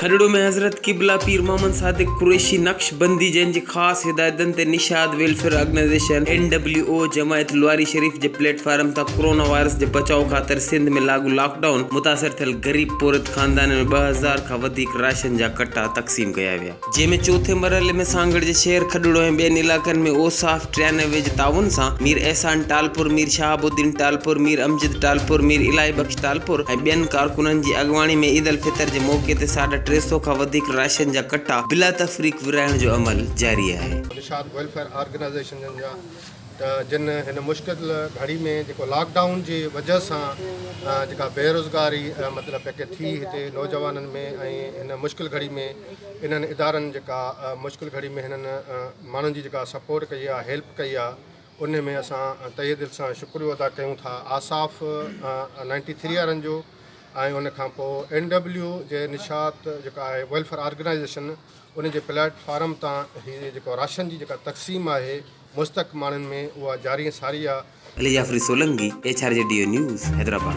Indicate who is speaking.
Speaker 1: کڏڙو ۾ حضرت قبله پير محمد صادق قريشي نقشبندي جنهن جي خاص هدايتن تي Nishat welfare organisation, N W O, جماعت لواري شريف جي پليٽ فارم تان ڪورونا وائرس جي بچاء خاطر سنڌ ۾ لاڳو لاڪ ڊائون متاثر ٿيل غريب پورهيت خاندانن ۾ 2000 کان وڌيڪ راشن جا ڪٽا تقسيم ڪيا ويا. جنهن ۾ چوٿين مرحلي ۾ سانگهڙ جي شهر کڏڙو ۽ ٻين علائقن ۾ اوصاف 93 جي تعاون سان مير احسان ٽالپر، مير شهاب الدين ٽالپر، مير امجد ٽالپر، مير الاهي بخش ٽالپر ۽ ٻين ڪارڪنن جي اڳواڻي ۾ عيد الفطر جي موقعي تي ساڍا ٽي سئو کان وڌيڪ راشن جا ڪٽا بلا تفريق ورهائڻ جو عمل جاري آهي.
Speaker 2: نشاط ويلفيئر آرگنائيزيشن جا ته جن هن مشڪل گهڙي ۾ جيڪو لاڪ ڊائون جي وجه سان جيڪا بيروزگاري مطلب پيڪي ٿي هتي نوجوانن ۾ ۽ هن مشڪل گهڙي ۾ انهن ادارن جيڪا مشڪل گهڙي ۾ هنن ماڻهن جي جيڪا سپورٽ ڪئي آهي هيلپ ڪئي آهي ان ۾ اسان تهه دل سان شڪريو ادا ڪيون ٿا آصاف نائنٽي ٿري وارن جو ۽ ان کان پوء اين ڊبليو جي نشاط جيڪا آهي ويلفيئر آرگنائيزيشن ان جي پليٽ فارم تان هي جيڪو راشن جي جيڪا تقسيم آهي مستحق ماڻهن ۾ اها جاري ۽ ساري آهي.
Speaker 1: Ali Jafri Solangi, H R G D O news, Hyderabad.